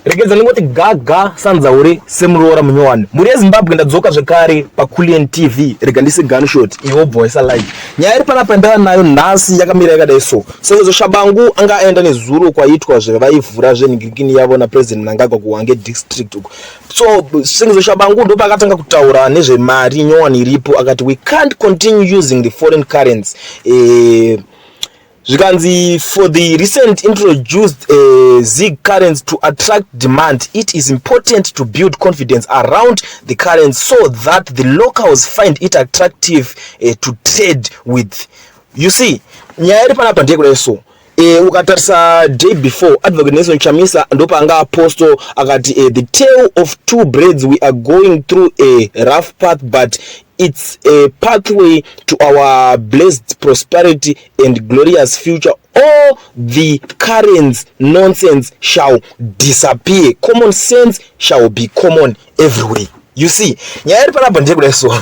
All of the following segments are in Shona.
Regedza ndingoti gaga sanzaure semuroora munyowani. Mhuri yeZimbabwe, ndadzoka zvekare paCulian TV. Rega ndise gunshot, iwe wobva waisa like. Nyaya iri panapa ndava nayo nhasi yakamira yakadai so. Sengezo Shabangu anga aenda nezuro kwaiitwa zvevaivhura zvenhingirikini yavo naPresident Mnangagwa kuHwange District uko. So Sengezo Shabangu ndopakatanga kutaura nezvemari nyowani iripo, akati we can't continue using the foreign currency. Zvikanzi for the recent introduced ZiG currency to attract demand, it is important to build confidence around the currency so that the locals find it attractive to trade with. You see, nyaya iri panapa ndeyekudai so. Ukatarisa day before, Advocate Nelson Chamisa ndopaanga aposto akati the tale of two breads, we are going through a rough path, but it's a pathway to our blessed prosperity and glorious future. All the current nonsense shall disappear, common sense shall be common everywhere. You see, nyaya iri panapa ndeyekudai so.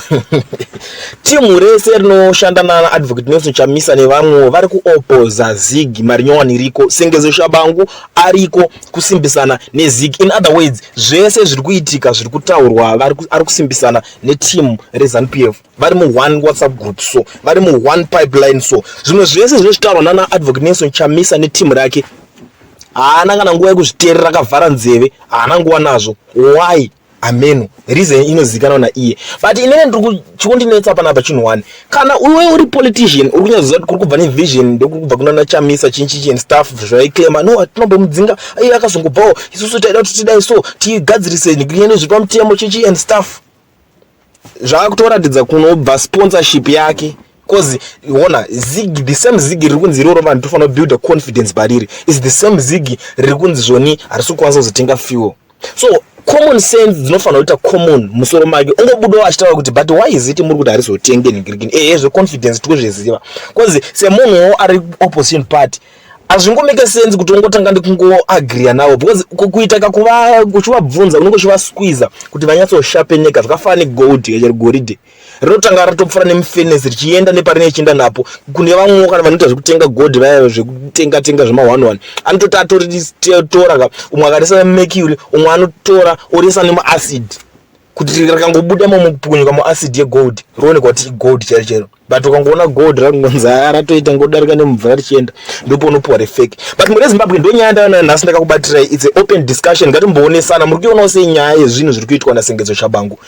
Timu rese rinoshanda naAdvocate Nelson Chamisa nevamwewo vari kuopoza ZiG, mari nyowani iriko. Sengezo Shabangu ariko kusimbisana neZiG. In other words, zvese zviri kuitika, zviri kutaurwa, ari kusimbisana netimu reZANU PF. Vari muone WhatsApp group, so vari muone pipeline. So zvimwe zvese zvinozvitaurwa nana Advocate Nelson Chamisa netimu rake, haana kana nguva yekuzviteerera, akavhara nzeve, haana nguva nazvo. Why? Ameno, reason inozivikanwa naiye. But inene ndiri chikundinetsa panapa chinhu one. Kana iwe uri politician, uri kunyatsoziva kuti kuri kubva nevision, ndokuri kubva kunana Chamisa, chinchichi and stuff, zvaiclaima no, tinombomudzinga iye akazongobvawo, isusu taida kuti tidai so, tigadzirise ndigiriyene zviri pamutemo, chichi and stuff, zvaakutoratidza kunobva sponsorship yake. 'Cause ona ZiG, the same ZiG riri kunzi iroro vanhu tofanira kubuilda confidence pariri is the same ZiG riri kunzi zvoni harisi kukwanisa kuzotenga fuel. So common sense dzinofanira kuita common musoro make, ungobudawo achitaura kuti, "But why is it muri kuti harizotenge nigirigini?" Ehe, zveconfidence tikuzviziva, 'cause semunhuwo ari opposition party, hazvingomake sense kuti ungotanga ndikungoagriya navo, because kuita kakuva uchivabvunza, unenge uchivasqueeza kuti vanyatsoshapeneka. Zvakafanana negold, chero goridhe rinotanga ratopfuura nemufenesi richienda neparine chienda napo. Kune vamwewo kana vanoita zvekutenga gold vaya, zvekutenga tenga zvema11, anototi atoritora ka, umwe akarisa nemercury, umwe anotora orisa nemuacid, kuti rikangobuda momupukunyuka muacid yegold, roonekwa kuti igold chairo chairo. But ukangoona gold rakungonzi ratoita ngodarika nemumvura richienda, ndipo unopuwa refake. But muri Zimbabwe, ndo nyaya ndayona nhasi ndakakubatirai. It's a open discussion, ngatimboonesana. Muri kuionawo sei nyaya yezvinhu zviri kuitwa naSengezo Shabangu?